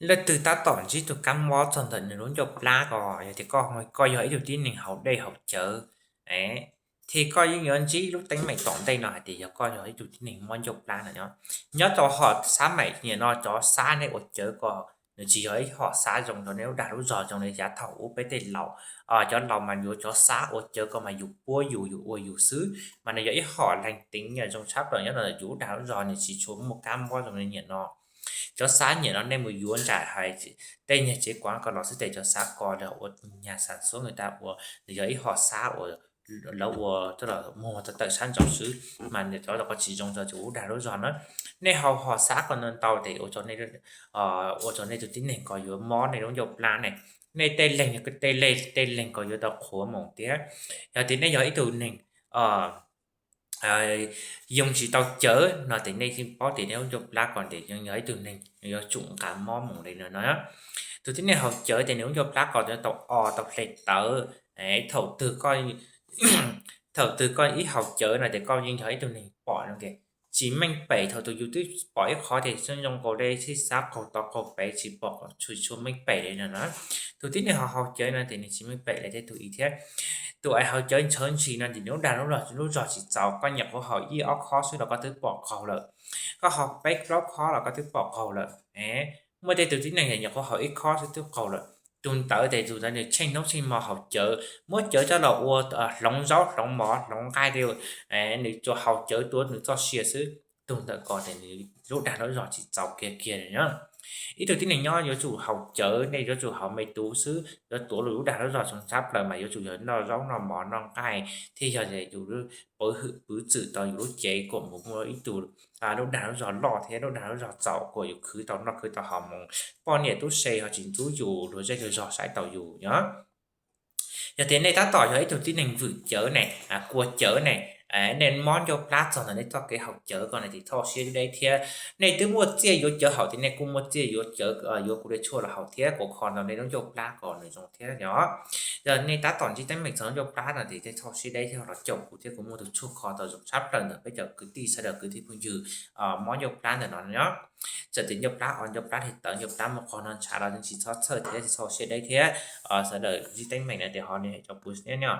Leej twg tab tom ntsib tug kab mob txog ntawm nws lub ncauj plab ko, yog tias koj, koj yog ib tug tib neeg haus dej haus cawv, thiab koj yeej yuav ntsib lub teeb meem tom ntej no hais tias yog koj yog ib tug tib neeg mob ncauj plab no. Nyob rau hom xab maim nim no cov xab nej ua cawv ko, nws tsis yog ib hom xab zoo rau nej lub dag lub zog zoo li yav thaum ub peb tej laus. Cov laus mas yuav cov xab ua cawv ko mas yus puab yus, yus ua yus xwb, mas nws yog ib hom leeg teev zoo tshaj plaws nyob rau yus lub dag lub zog, nws tsis tshua muaj kab mob zoo li nim no. Cov xab nim no nej mus yuav ntsam hais tej nyuag tsev kuav ko los xwb tes cov xab ko los ua nyuag xab xuab nws tas ua, nws yog ib hom xab uas lawv ua coj los muag tawm sab nraud xwb, mas nws cov ko tsis zoo rau yus lub dag lub zog na. Nej haus hom xab ko ntau tes ua rau nej tus tib neeg ko yuav mob nej lub ncauj plab ne. Nej tej leeg, tej leeg, tej leeg ko yuav tau qhuav moos thiab. Yog tias nej yog ib tug neeg yoo tsis tau cawv no tes nej yeej paub tias nej lub ncauj plab ko tes yeej yog ib tug neeg yuav tsum nqa mob moos li no no. Tus tib neeg haus cawv tes nws lub ncauj plab ko yuav tau o tau hle tawv. Thaum twg koj, thaum twg koj ib haus cawv no tes koj yeej yog ib tug neeg pom no ke, tsis meej pem. Thaum twg yus twb pom ib qho tes zoo zoo nkaus li sib xab qaug tod qaug pem tsis pom tshua meej pem li no na. Tus tib neeg haus haus cawv no tes nws tsis meej pem li tej tus ib thiab. Tus uas haus cawv ntshaw ntshis no tes nws lub dag lub zog tsis txaus, koj nyuam qhuav haus ib ob khob xwb los koj twb pom qaug lawm. Koj haus peb plaub khob los koj twb pom qaug lawm. Muaj tej tus tib neeg nyuam qhuav haus ib khob xwb twb qaug lawm. Tus ntawd tes tus ntawd nws tsheej hnub tsheej hmo haus cawv, muab cawv coj los ua hloov zaub hloov mov hloov nqaij li, nws tsuas haus cawv tuav nws txoj sia xwb. Tus ntawd ko tes nws lub dag lub zog tsis txaus kiag kiag li na. Ib tug tib neeg nyob yuav tsum haus cawv, nej yuav tsum haus me tub xwb, yuav tuav lub dag lub zog zoo tshaj plaws mas yuav tsum yog noj zaub noj mov noj nqaij thiab yog yus pov hwm pov txwm tau yus lub cev kom mus muaj ib tug lub dag lub zog loj thiab lub dag lub zog txaus kom yus khwv tau noj khwv tau haus mus, poj niam tub se ho tsis ntxub yus, luag zej luag zog saib taus yus no. Yog tias nej tab tom yog ib tug tib neeg vwm cawv ne, kua cawv ne, nej mob ncauj plab txog ntawm nej txoj kev haus cawv ko no tes thoj siab deb thiab. Nej twb muaj txiaj yuav cawv haus tes nej kuj muaj txiaj yuav cawv, yuav kuv li tshuaj los haus thiab, kuv kho ntawm nej lub ncauj plab ko nws zoo thiab yog. Yog nej tab tom ntsib teeb meem txog ncauj plab no tes thoj siab deb thiab los caum kuv thiab, kuv muaj tus tshuaj kho tau zoo tshaj plaws ntawm peb cov kwv tij sawv daws kwv tij phooj ywg mob ncauj plab ntawm no no. Txawm tias ncauj plab o ncauj plab hle tawv ncauj plab muaj qhov no ntshav los tsis txhob txhawj thiab tsis txhob siab deb thiab. Sawv daws ntsib teeb meem no tes ho nws cov puv siab no.